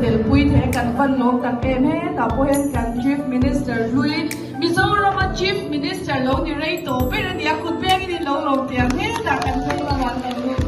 tel pui thei a kan van lawm tak em hetah pawh hian kan Chief Minister hlui Mizorama Chief Minister lo ni rei tawh ber a ni a, kut pengin in lo lawm teh ang hetah kan phei lamah kan lut.